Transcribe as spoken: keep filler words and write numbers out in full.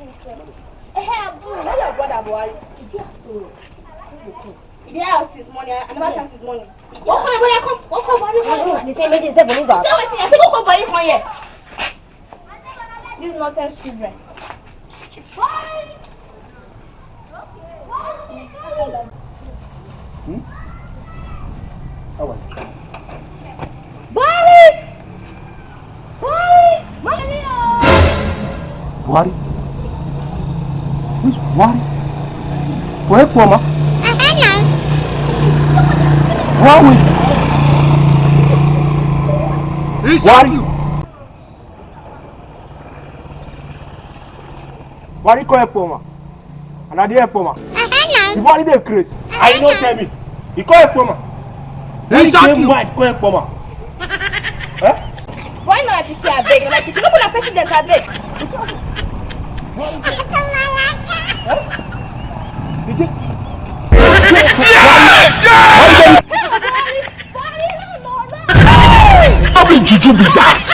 Hey, Abu, where your brother Buhari? He dey house o. He dey house since morning. I never see am since morning. Come, come, brother, come. Come, come, brother, come. The same age is seven, is that? Say wetin? I say go come, brother, come here. These nonsense children. Hmm? How are you? Buhari! Buhari! Buhari! Which Buhari? Where Kwama? Why wait? Buhari! Buhari call Ekpoma. And I dey Ekpoma. Buhari dey craze. I no tell me. He call Ekpoma. He dey mad call Ekpoma. Eh? Why not I pick you, abeg? Like, you no go na president, abeg. He dey. How be juju be that?